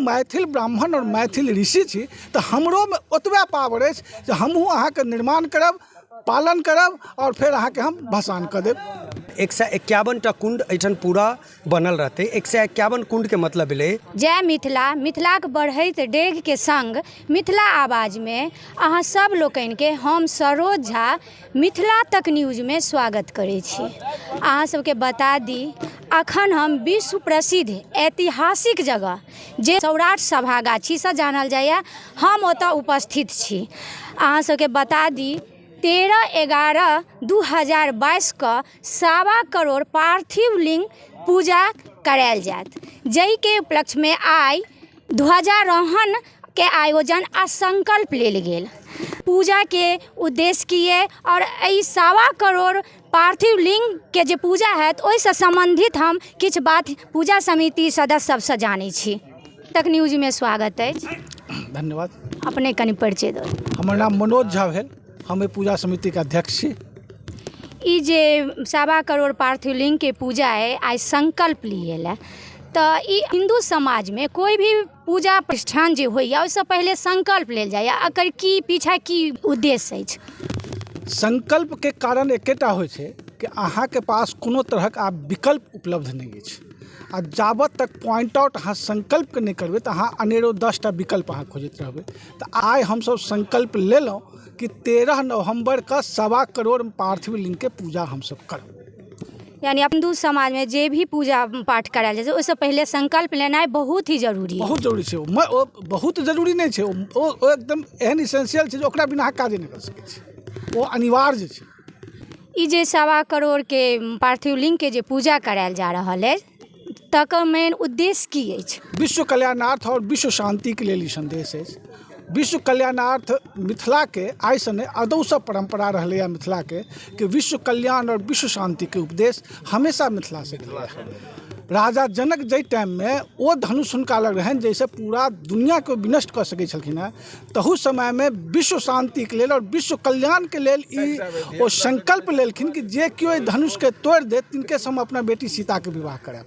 मैथिल ब्राह्मण आओर मैथिल ऋषि छी, तऽ हमरोमे ओतबे पावर अछि जे हमहूँ अहाँके निर्माण करब, पालन करब आओर फेर अहाँके हम भसान कऽ देब। 151 टा कुंड एहिठाम पूरा बनल रहतै। 151 कुंडके मतलब भेलै। जय मिथिला। मिथिलाक बढ़ैत डेगके संग मिथिला आवाजमे अहाँ सब लोकनिके हम सरोज झा मिथिला तक न्यूजमे स्वागत करै छी। अहाँ सबके बता दी, अखन हम विश्व प्रसिद्ध ऐतिहासिक जगह जे सौराठ सभा गाछीसँ जानल जाइए, हम ओतऽ उपस्थित छी। अहाँ सबके बता दी, 13/11/2022 कऽ 1.25 करोड़ पार्थिव लिंग पूजा करायल जायत, जाहिके उपलक्ष्यमे आइ ध्वजारोहणके आयोजन आ संकल्प लेल गेल। पूजाके उद्देश्य की अइ आओर एहि 1.25 करोड़ पार्थिव लिंगके जे पूजा हैत, ओहिसँ सम्बन्धित हम किछु बात पूजा समिति सदस्य सबसँ जानै छी। तक न्यूजमे स्वागत अछि। धन्यवाद। अपने कनि परिचय दऽ। हमर नाम मनोज झा भेल, हम एहि पूजा समितिके अध्यक्ष छी। ई जे 1.25 करोड़ पार्थिव लिंगके पूजा अइ, आइ संकल्प लिएला, तऽ ई हिन्दू समाजमे कोइ भी पूजा प्रतिष्ठान जे होइए, ओहिसँ पहिले संकल्प लेल जाइए, एकर की पीछा की उद्देश्य अछि? संकल्पके कारण एकेटा होइ छै कि अहाँके पास कोनो तरहक आब विकल्प उपलब्ध नहि अछि, आ जाबत तक पॉइंट आउट अहाँ संकल्पके नहि करबै तऽ अहाँ अनेरो 10टा विकल्प अहाँ खोजैत रहबै। तऽ आइ हमसब संकल्प लेलहुँ कि 13 नवम्बरके 1.25 करोड़ पार्थिव लिंगके पूजा हमसब करब। यानी हिन्दू समाजमे जे भी पूजा पाठ करायल जाइ छै, ओहिसँ पहिले संकल्प लेनाइ बहुत ही जरूरी। बहुत जरूरी छै। ओ बहुत जरूरी नहि छै, ओ एकदम एहन इसेंशियल छै जे ओकरा बिना अहाँ काजे नहि कऽ सकै छी, ओ अनिवार्य छै। ई जे 1.25 करोड़के पार्थिव लिंगके जे पूजा करायल जा रहल अछि, तकर मेन उद्देश्य की अछि? विश्व कल्याणार्थ आओर विश्व शान्तिके लेल ई सन्देश अछि। विश्व कल्याणार्थ मिथिलाके आइसँ नहि, अदौसँ परम्परा रहलैए मिथिलाके कि विश्व कल्याण आओर विश्व शान्तिके उपदेश हमेशा मिथिलासँ गेलैए। राजा जनक जाहि टाइममे ओ धनुष हुनका लग रहनि जाहिसँ पूरा दुनिआँके विनष्ट कऽ सकै छलखिन हेँ, तहू समयमे विश्व शान्तिके लेल आओर विश्व कल्याणके लेल ई ओ संकल्प लेलखिन कि जे केओ एहि धनुषके तोड़ि देत, तिनकेसँ हम अपना बेटी सीताके विवाह करायब।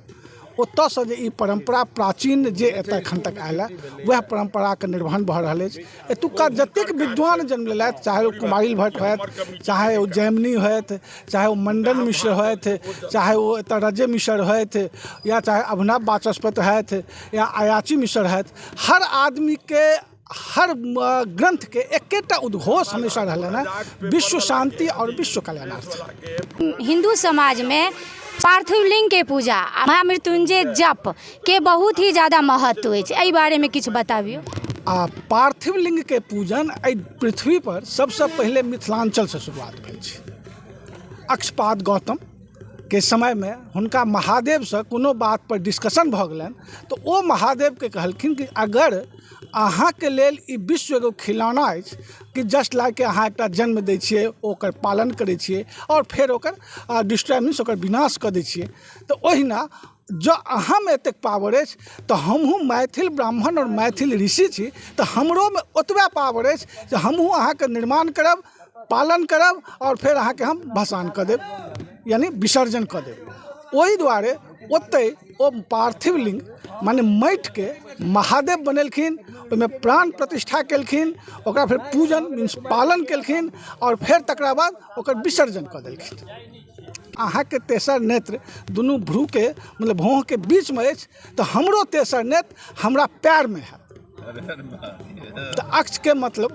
ओतऽसँ जे ई परम्परा प्राचीन जे एतऽ एखन तक आयल हँ, वएह परम्पराके निर्वहन भऽ रहल अछि। एतुक्का जतेक विद्वान जन्म लेलथि, चाहे ओ कुमारिल भट्ट होथि, चाहे ओ जैमिनी होथि, चाहे ओ मण्डन मिश्र होथि, चाहे ओ एतऽ रजे मिश्र होथि, या चाहे अभिनव वाचस्पति होथि, या अयाची मिश्र होथि, हर आदमीके हर ग्रन्थके एकेटा उद्घोष हमेशा रहलनि हँ, विश्व शान्ति आओर विश्व कल्याणार्थ। हिन्दू समाजमे पार्थिव लिंगके पूजा आ महामृत्युंजय जप के बहुत ही ज़्यादा महत्व अछि, एहि बारेमे किछु बताबियौ। आ पार्थिव लिंगके पूजन एहि पृथ्वी पर सबसँ पहिले मिथिलाञ्चलसँ शुरुआत भेल छै। अक्षपाद गौतम के समयमे हुनका महादेवसँ कोनो बात पर डिस्कशन भऽ गेलनि, तऽ ओ महादेवके कहलखिन कि अगर अहाँके लेल ई विश्व एगो खिलौना अछि कि जस्ट लाइक अहाँ एकटा जन्म दै छियै, ओकर पालन करै छियै आओर फेर ओकर डिस्ट्रॉय मीन्स ओकर विनाश कऽ दै छियै, तऽ ओहिना जँ अहाँमे एतेक पावर अछि तऽ हमहूँ मैथिल ब्राह्मण आओर मैथिल ऋषि छी, तऽ हमरोमे ओतबे पावर अछि जे हमहूँ अहाँके निर्माण करब, पालन करब आओर फेर अहाँके हम भसान कऽ देब, यानि विसर्जन कऽ देब। ओहि दुआरे ओतहि ओ पार्थिव लिंग माने माटिके महादेव बनेलखिन, ओहिमे प्राण प्रतिष्ठा केलखिन, ओकरा फेर पूजन मीन्स पालन केलखिन आओर फेर तकरा बाद ओकर विसर्जन कऽ देलखिन। अहाँके तेसर नेत्र दुनू भ्रूके मतलब भौँहके बीचमे अछि, तऽ हमरो तेसर नेत्र हमरा पएरमे हैत। तऽ अक्षके मतलब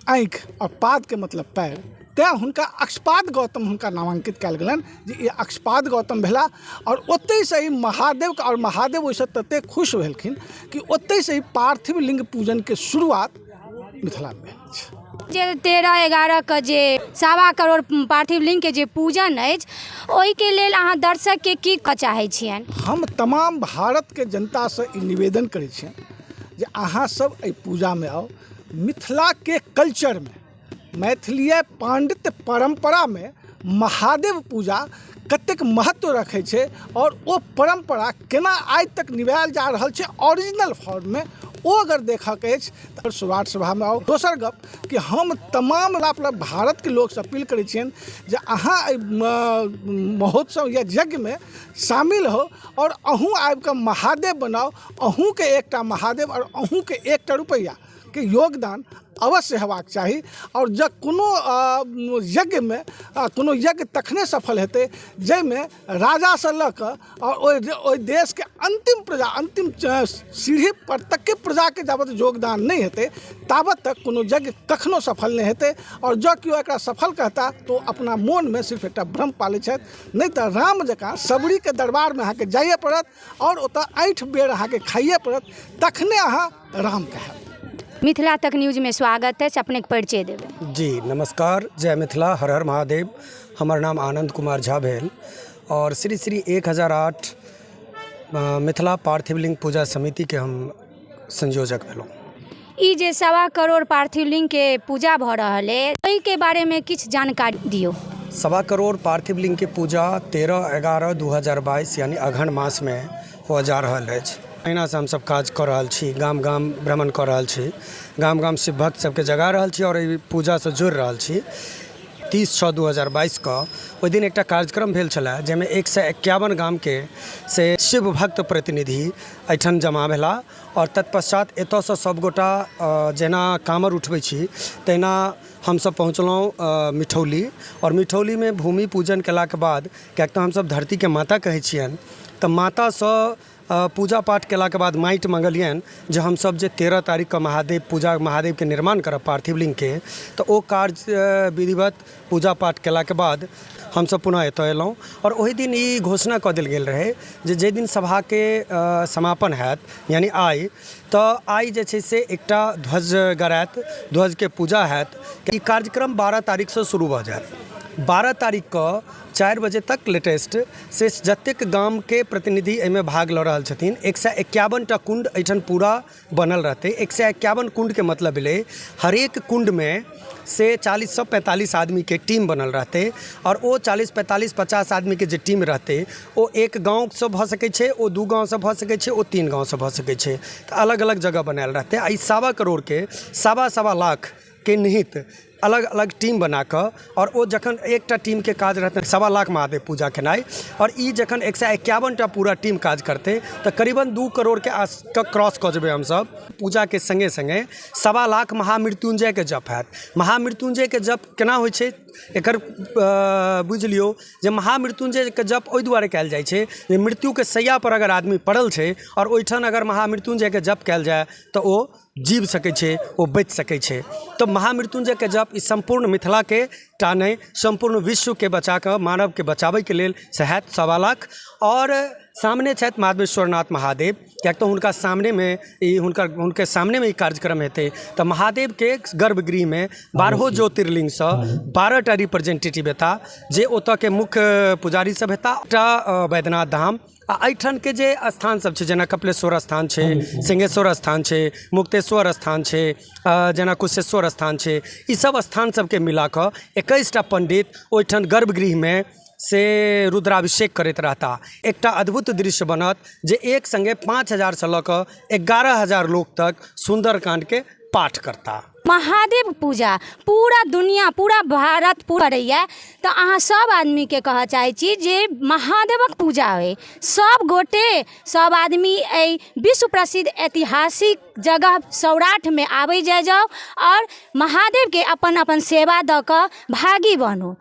आँखि आओर पादके मतलब पएर, तैँ हुनका अक्षपाद गौतम हुनका नामाङ्कित कयल गेलनि जे ई अक्षपाद गौतम भेलाह। आओर ओतहिसँ ई महादेवके, आओर महादेव ओहिसँ ततेक खुश भेलखिन कि ओतहिसँ ई पार्थिव लिंग पूजनके शुरुआत मिथिलामे भेल अछि। जे 13/11 के जे 1.25 करोड़ पार्थिव लिंगके जे पूजन अछि, ओहिके लेल अहाँ दर्शकके की कहऽ चाहै छियनि? हम तमाम भारतके जनतासँ ई निवेदन करै छियनि जे अहाँ सब एहि पूजामे आउ। मिथिलाके कल्चरमे, मैथिलीय पाण्डित्य परम्परामे महादेव पूजा कतेक महत्व रखै छै आओर ओ परम्परा केना आइ तक निभायल जा रहल छै ओरिजिनल फॉर्ममे, ओ अगर देखऽके अछि तऽ सौराठ सभामे आउ। दोसर गप कि हम तमाम भारतके लोकसँ अपील करै छियनि जे अहाँ एहि महोत्सव या यज्ञमे शामिल हो आओर अहूँ आबिकऽ महादेव बनाउ। अहूँके एकटा महादेव आओर अहूँके एकटा रुपैआके योगदान अवश्य हेबाक चाही। आओर जँ कोनो यज्ञमे कोनो यज्ञ तखने सफल हेतै जाहिमे राजासँ लऽ कऽ आओर ओहि देशके अन्तिम प्रजा, अन्तिम सीढ़ी पर तकके प्रजाके जाबत योगदान नहि हेतै ताबत तक कोनो यज्ञ कखनो सफल नहि हेतै। आओर जँ केओ एकरा सफल कहता तऽ ओ अपना मोनमे सिर्फ एकटा भ्रम पालै छथि, नहि तऽ राम जकाँ सबरीके दरबारमे अहाँके जाइए पड़त आओर ओतऽ 8 बेर अहाँके खाइए पड़त, तखने अहाँ राम कहब। मिथिला तक न्यूजमे स्वागत अछि, अपनेके परिचय देबै। जी नमस्कार, जय मिथिला, हर हर महादेव। हमर नाम आनन्द कुमार झा भेल आओर श्री श्री 1008 मिथिला पार्थिवलिंग पूजा समितिके हम संयोजक भेलहुँ। ई जे 1.25 करोड़ पार्थिवलिंगके पूजा भऽ रहल अइ, ओहिके बारेमे किछु जानकारी दियौ। 1.25 करोड़ पार्थिवलिंगके पूजा 13/11/2022 यानी अगहन मासमे हुअ जा रहल अछि। अहिनासँ हमसब काज कऽ रहल छी, गाम गाम भ्रमण कऽ रहल छी, गाम गाम शिव भक्त सबके जगा रहल छी आओर एहि पूजासँ जोड़ि रहल छी। 30/6/2022 कऽ ओहि दिन एकटा कार्यक्रम भेल छलै जाहिमे 151 गामके से शिव भक्त प्रतिनिधि एहिठाम जमा भेलाह आओर तत्पश्चात एतऽसँ सबगोटा जेना कामर उठबै छी तहिना हमसब पहुँचलहुँ मिठौली। आओर मिठौलीमे भूमि पूजन केलाके बाद, किएक तऽ हमसब धरतीके माता कहै छियनि, तऽ मातासँ पूजा पाठ केलाके बाद माटि मङ्गलियनि जे हमसब जे 13 तारीखके महादेव पूजा, महादेवके निर्माण करब पार्थिवलिंगके, तऽ ओ कार्य विधिवत पूजा पाठ केलाके बाद हमसब पुनः एतऽ अयलहुँ। आओर ओहि दिन ई घोषणा कऽ देल गेल रहै जे जाहि दिन सभाके समापन होयत यानि आइ, तऽ आइ जे छै से एकटा ध्वज गरायत, ध्वजके पूजा होयत। ई कार्यक्रम 12 तारीखसँ शुरू भऽ जायत। 12 तारीखके 4 बजे तक लेटेस्ट से जतेक गामके प्रतिनिधि एहिमे भाग लऽ रहल छथिन, 151 टा कुण्ड एहिठाम पूरा बनल रहतै। 151 कुण्डके मतलब भेलै हरेक कुण्डमे से 40 से 45 आदमीके टीम बनल रहतै। आओर ओ 40, 45, 50 आदमीके जे टीम रहतै ओ एक गाँवसँ भऽ सकै छै, ओ 2 गाँवसँ भऽ सकै छै, ओ 3 गाँवसँ भऽ सकै छै। तऽ अलग अलग जगह बनायल रहतै। आ ई 1.25 करोड़के 1.25 लाखके निहित अलग अलग टीम बनाकऽ, आओर ओ जखन एकटा टीमके काज रहतै 1.25 लाख महादेव पूजा केनाइ, आओर ई जखन 151 टा पूरा टीम काज करतै तऽ करीबन 2 करोड़के आस क्रॉस कऽ जेबै हमसब। पूजाके सङ्गे सङ्गे 1.25 लाख महामृत्युञ्जयके जप हैत। महामृत्युञ्जयके जप केना होइ छै एकर बुझि लियौ जे महामृत्युञ्जयके जप ओहि दुआरे कयल जाइ छै जे मृत्युके शैयापर अगर आदमी पड़ल छै आओर ओहिठाम अगर महामृत्युञ्जयके जप कयल जाय तऽ ओ जीव सकै छै, ओ बचि सकै छै। तऽ महामृत्युञ्जयके जप ई सम्पूर्ण मिथिलाके टा नहि, सम्पूर्ण विश्वके बचाकऽ मानवके बचाबैके लेल से हैत 1.25 लाख। आओर सामने छथि माधवेश्वरनाथ महादेव, किएक तऽ हुनका सामनेमे ई हुनके सामनेमे ई कार्यक्रम हेतै। तऽ महादेवके गर्भगृहमे 12 ज्योतिर्लिङ्गसँ 12 टा रिप्रेजेन्टेटिव एता जे ओतऽके मुख्य पुजारी सब हेता। एकटा वैद्यनाथ धाम आ एहिठामके जे स्थान सब छै, जेना कपिलेश्वर स्थान छै, सिंहेश्वर स्थान छै, मुक्तेश्वर स्थान छै, जेना कुशेश्वर स्थान छै, ई सब स्थान सबके मिलाकऽ 21 टा पण्डित ओहिठाम गर्भगृहमे से रुद्राभिषेक करैत रहता। एकटा अद्भुत दृश्य बनत जे एक सङ्गे 5000सँ लऽ कऽ 11,000 लोक तक सुन्दरकाण्डके पाठ करता। महादेव पूजा पूरा दुनिया, पूरा भारत पूरा करैए, तऽ अहाँ सब आदमीके कहऽ चाहै छी जे महादेवक पूजा होइ, सब गोटे सब आदमी एहि विश्व प्रसिद्ध ऐतिहासिक जगह सौराठमे आबै जाइ जाउ आओर महादेवके अपन अपन सेवा दऽ कऽ भागी बनू।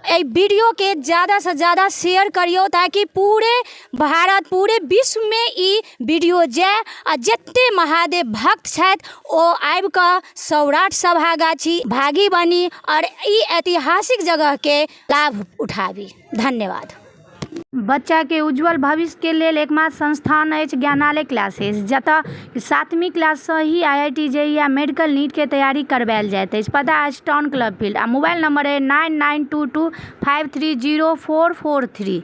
एहि वीडियोके ज्यादासँ ज्यादा शेयर करियौ ताकि पूरे भारत पूरे विश्वमे ई वीडियो जाय आ जते महादेव भक्त छथि ओ आबिकऽ सौराठ सभागाछी भागी बनी आओर ई ऐतिहासिक जगहके लाभ उठाबी। धन्यवाद। बच्चाके उज्जवल भविष्यके लेल एकमात्र संस्थान अछि ज्ञानालय क्लासेस, जतऽ 7वीं क्लाससँ ही I I T J E आ मेडिकल नीटके तैयारी करबायल जाइत अछि। पता अछि टाउन क्लब फील्ड आ मोबाइल नंबर अइ 9922530443।